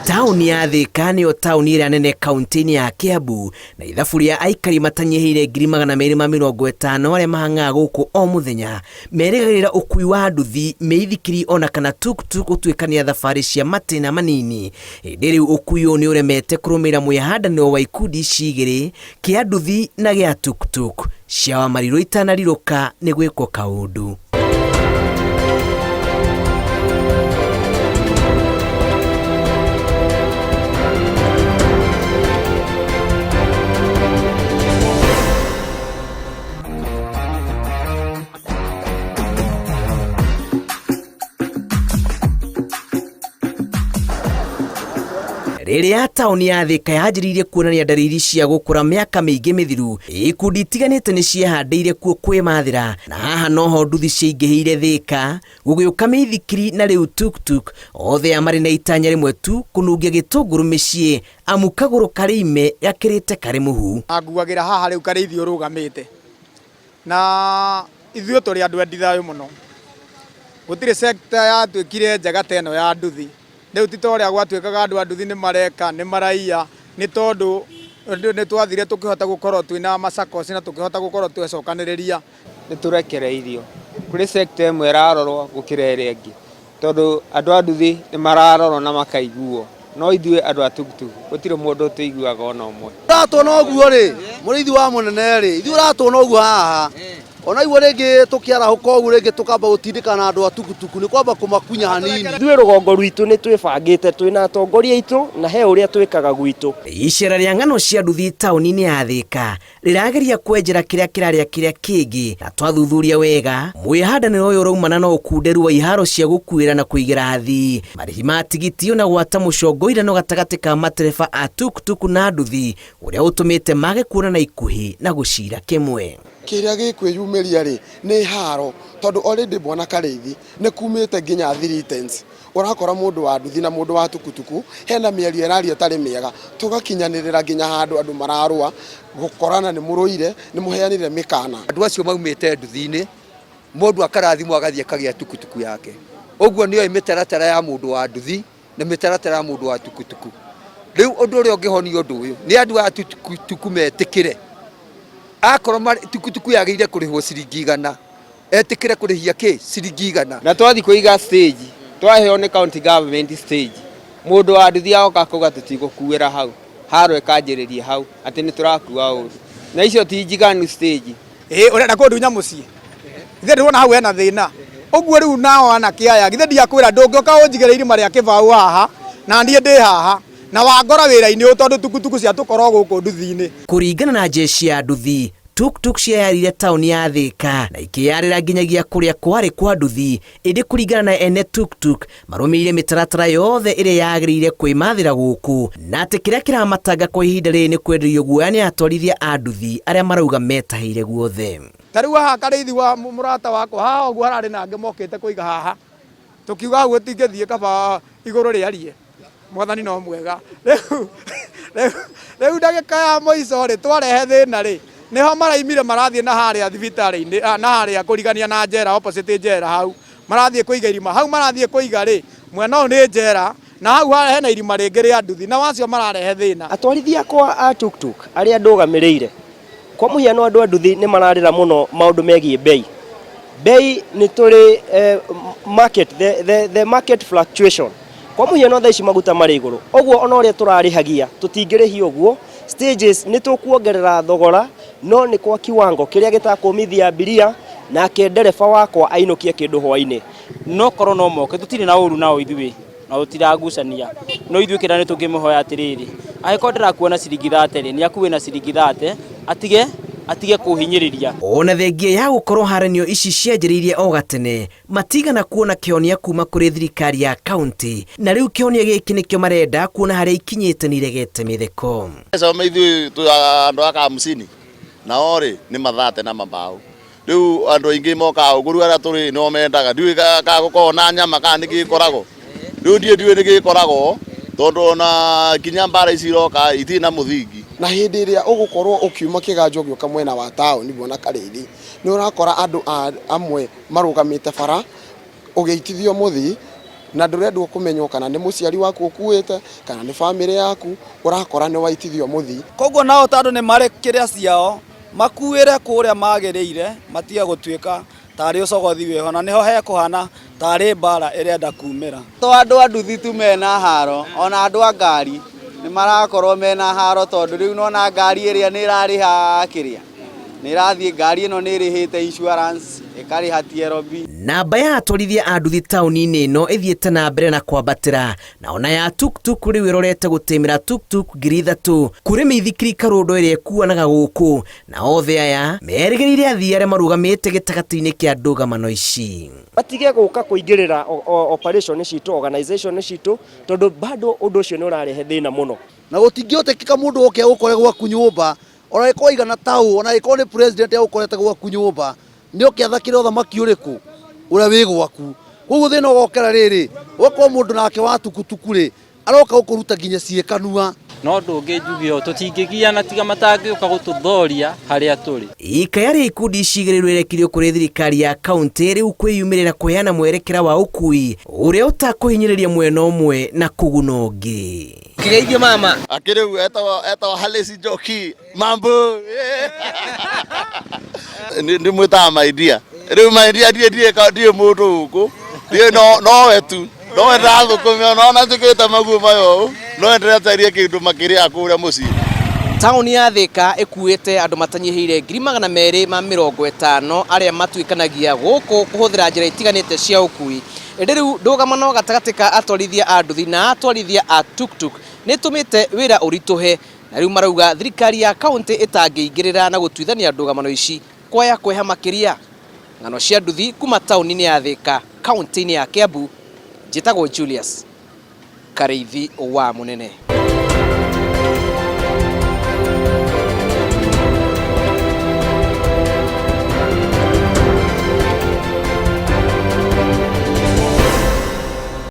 Taũni ya Thika nĩyo taũni ĩrĩa nene kaunti-inĩ ya Kiambu na ithabu rĩa aikari matanyihĩire 250,000 arĩa mahang'aga gũkũ o mũthenya merĩgagĩrĩra ũkui wa nduthi, mĩithikiri ona kana tuktuk gũtuĩkania thabarĩ cia matĩna manini. Ĩndĩ rĩu ũkui ũyũ nĩ ũremete kũrũmĩrĩra mwĩhandanĩro wa ikundi ici igĩrĩ, kĩa nduthi na gĩa tuktuk. Cia Wamarirũ itanarirũka nĩ gwĩkwo kaũndũ. Rĩrĩa taũni ya Thika yanjĩrĩirie kuonania ndariri cia gũkũra mĩaka mĩingĩ mĩthiru, ikundi itiganĩte nĩ ciehandĩire kuo kwĩmathĩra, na haha noho nduthi ciaingĩhĩire Thika, gũgĩũka mĩithikiri na rĩu tuktuk, othe aya marĩ na itanya rĩmwe tu, kũnungia gĩtũngũrũ mĩciĩ, amu kagũrũ karĩ ime gakĩrĩte karĩ mũhu. Nguagĩra haha rĩu Karĩithi ũrũgamĩte. Na ithuĩ tũrĩ andũ endi thayũ mũno. Gũtirĩ sector yatuĩkire njega ta ĩno ya nduthi. Rĩu ti ta ũrĩa gwatuĩkaga andũ a nduthi nĩ mareka, nĩ maraiya, nĩ tondũ nĩ twathire tũkĩhota gũkorwo twĩna ma SACCOS na tũkĩhota gũkorwo twecokanĩrĩria. Nĩ tũrekereirio. Kũrĩ sector ĩmwe ĩrarorwo gũkĩra ĩrĩa ĩngĩ. Tondũ andũ a nduthi nĩ mararorwo na makaiguo, no ithuĩ andũ a tuktuk gũtirĩ mũndũ ũtũiguaga ona ũmwe. Ũratuona ũguo rĩ, mũrĩithi wa mũnene rĩ, ithuĩ ũratuona ũguo haha, ona igua rĩngĩ tũkĩarahũka ũguo rĩngĩ tũkamba gũtindĩka na andũ a tukutuku nĩ kwamba kũmakunya hanini. Ithuĩ rũgongo rwitũ nĩ twĩbangĩte, twĩna atongoria aitũ na he ũrĩa twĩkaga gwitũ. Icera rĩa ng'ano cia nduthi taũni-inĩ ya Thika rĩrageria kwenjera kĩrĩa kĩrarĩa kĩrĩa kĩngĩ, na twathuthuria wega, mwĩhandanĩro ũyũ ũraumana na ũkunderu wa iharo cia gũkuĩra na kũigĩra athii, marĩhi ma tigiti ona gwata mũcongoirano gatagatĩ ka matereba a tuktuk na nduthi ũrĩa ũtũmĩte mage kuonana ikuhĩ na gũcira kĩmwe. Kĩrĩa gĩkwĩyumĩria rĩ, nĩ haro, tondũ already bwana Karĩithi nĩ kumĩte nginya threatens. Ũrakora mũndũ wa nduthi na mũndũ wa tukutuku hena mĩario ĩraria ĩtarĩ mĩega, tũgakinyanĩrĩra nginya handũ andũ mararũa, gũkorana nĩ mũrũire, nĩ mũheanire mĩkana. Andũ acio maumĩte nduthi-inĩ, mũndũ akarathimwo agathiĩ akagĩa tukutuku yake. Ũguo nĩoĩ mĩtaratara ya mũndũ wa nduthi na mĩtaratara ya mũndũ wa tukutuku. Rĩu ũndũ ũrĩa ũngĩhonia ũndũ ũyũ nĩ andũ a tukutuku metĩkĩre, akorwo tukutuku yagĩrĩire kũrĩhwo ciringi 100, etĩkĩre kũrĩhia kĩ ciringi 100. Na twathiĩ kũiga stage, twaheo nĩ county government stage, mũndũ wa nduthi agoka akauga tũtigũkuĩra hau, haro ĩkanjĩrĩria hau atĩ nĩ tũrakua ũru. Na icio ti njiganu stage. Ĩĩ ũrenda kũndunya mũciĩ? Githĩ ndũrona hau hena thĩna? Ũguo rĩu nao anake aya, githĩ ndiakwĩra ndũngĩũka ũnjigĩre irima rĩa kĩbaũ haha na niĩ ndĩ haha na wangora wĩra-inĩ ũyũ tondũ tukutuku ciatũkora o gũkũ nduthi-inĩ. Kũringana na jeshi ya nduthi, Tuk-tuk cieyarire taũni ya Thika na ikĩyarĩra nginyagia kũrĩa kwarĩ kwa nduthi, ĩndĩ kũringana na ene tuk-tuk, marũmĩrĩire mĩtaratara yothe ĩrĩa yagĩrĩire kwĩmathĩra gũkũ, na atĩ kĩrĩa kĩramatanga kwa ihinda rĩrĩ nĩ kwenderio guoya nĩ atwarithia a nduthi arĩa marauga metahĩire guothe. Ta rĩu haha Karĩithi wa mũrata wakwa haha ũguo hararĩ na angĩ mokĩte kũiga haha, tũkiuga hau gũtingĩthiĩ kaba igũrũ rĩarie. Mwathani no mwega. Rĩu rĩu rĩu ndagĩka ya mũico rĩ, twarehe thĩna rĩ, nĩho maraimire marathiĩ na harĩa thibitarĩ-inĩ, ah, na harĩa kũrigania na njera, opposite njera hau, marathiĩ kũiga irima. Hau marathiĩ kũiga rĩ, mwena ũyũ nĩ njera, na hau hena irima rĩngĩ rĩa nduthi, nao acio mararehe thĩna. Atwarithia akwa a tuktuk arĩa ndũgamĩrĩire, Kwa mũhiano andũ a nduthi nĩ mararĩra mũno maũndũ megiĩ bei. Bei nĩ tũrĩ eh, market, the, the, the market fluctuation. Kwa mũhiano thaa ici maguta marĩ igũrũ, ũguo ona ũrĩa tũrarĩhagia tũtingĩrĩhia ũguo. Stages nĩ tũkuongerera thogora no nĩ kwa kiwango kĩrĩa gĩtakũmithia abiria nake ndereba wakwa ainũkie kĩndũ hwainĩ. No korwo no moke tũtirĩ na ũru nao ithuĩ na tũtiragucania no ithuĩ kĩrĩa nĩ tũngĩmũhoya atĩrĩrĩ angĩkorwo ndĩrakua na ciringi thate rĩ nĩ akue na ciringi thate atige atige kũhinyĩrĩria. Ona thengia ya gũkorwo haranio ici cianjĩrĩirie o gatene, matigana kuona kĩhonia kuma kũrĩ thirikari ya kauntĩ, na rĩu kĩhonia gĩkĩ nĩkĩo marenda kuona harĩa ikinyĩte nĩ iregete mĩtheko. Some ithuĩ twĩ andũ a Kamũcini, nao rĩ nĩ mathate na mabaũ. Rĩu andũ aingĩ mokaga gũkũ rĩu arĩa tũrĩ nĩo mendaga ndiũĩ kana gũkoragwo na nyama kana nĩkĩ gĩkoragwo. Rĩu niĩ ndiũĩ nĩkĩ gĩkoragwo tondũ ona nginya mbara ici iroka itirĩ na mũthingi. Na hĩndĩ ĩrĩa ũgũkorwo ũkiuma kĩganjo ũgĩũka mwena wa taũni Bwana Karĩithi, nĩ ũrakora andũ amwe marũgamĩte bara ũgĩitithio mũthi. Na ndũrendwo kũmenywo kana nĩ mũciari waku ũkuĩte kana nĩ bamĩrĩ yaku, ũrakora nĩ waitithio mũthi. Koguo nao tondũ nĩ marĩ kĩrĩa ciao, makuĩre kũrĩa magĩrĩire, matige gũtuĩka tarĩ ũcogothi wĩho, na nĩho hekũhana tarĩ mbara ĩrenda kumĩra. To andũ a nduthi tu mena haro, ona andũ a ngari nĩ marakorwo mena haro, tondũ rĩu nona ngari ĩrĩa nĩ ĩrarĩha kĩrĩa nĩ ĩrathiĩ, ngari ĩno nĩ ĩrĩhĩte insurance, ĩkarĩha TLB. Namba ya atwarithia a nduthi taũni-inĩ ĩno ĩthiĩte na mbere na kwambatĩra, na ona ya tuktuk rĩu ĩrorete gũtĩmĩra tuktuk 3000 kũrĩ mĩithikiri karũndo ĩrĩa ĩkuanaga gũkũ, na othe aya merĩgĩrĩire athii arĩa marũgamĩte gĩtagatĩ-inĩ kĩa ndũgamano ici. Matige gũka kũingĩrĩra operation citũ, organization citũ, tondũ bado ũndũ ũcio nĩ ũrarehe thĩna mũno. Na gũtingĩhotekeka mũndũ oke agũkore gwaku nyũmba, ona ĩkorwo igana taũ, ona ĩkorwo nĩ president agũkorete gwaku nyũmba, nĩ oke athakĩre ũthamaki ũrĩkũ ũrĩa wĩ gwaku. Koguo thĩna ũgokera rĩrĩ, ũgakorwo mũndũ nake wa tukutuku rĩ, aroka gũkũruta nginya ciĩkanua. No ũndũ ũngĩ njuge ũũ, tũtingĩgiana tiga matangĩũka gũtũthoria harĩa tũrĩ. Ikaya rĩa ikundi ici igĩrĩ rĩrekirio kũrĩ thirikari ya kaunti rĩu kwĩyumĩrĩra kũheana mwerekera wa ũkui ũrĩa ũtakũhinyĩrĩria mwena ũmwe na kũguna ũngĩ. Kĩgeithio mama. Akĩrĩu etagwo etagwo Halesi Njoki mambo. Ndimwĩtaga my dear. Rĩu my dear, ndiĩ ndiĩ ndiĩ mũndũ gũkũ, ndiĩ no nowe tu, nowe ndĩrathũkũmia, nona njĩkĩte maguo maya ũũ, nowe ndĩreteria kĩndũ makĩrĩa kũrĩa mũciĩ. Taũni ya Thika ĩkuĩte andũ matanyihĩire 250,000 arĩa matuĩkanagia gũkũ kũhũthĩra njĩra itiganĩte cia ũkui. Ĩndĩ rĩu ndũgamano gatagatĩ ka atwarithia a nduthi na atwarithia a tuktuk nĩ ĩtũmĩte wĩra ũritũhe, na rĩu marauga thirikari ya kaunti ĩtangĩingĩrĩra na gũtuithania ndũgamano ici kwaya kweha makĩria. Ng'ano cia nduthi kuma taũni-inĩ ya Thika, kaunti-inĩ ya Kiambu, njĩtagwo Julius Karĩithi wa Mũnene.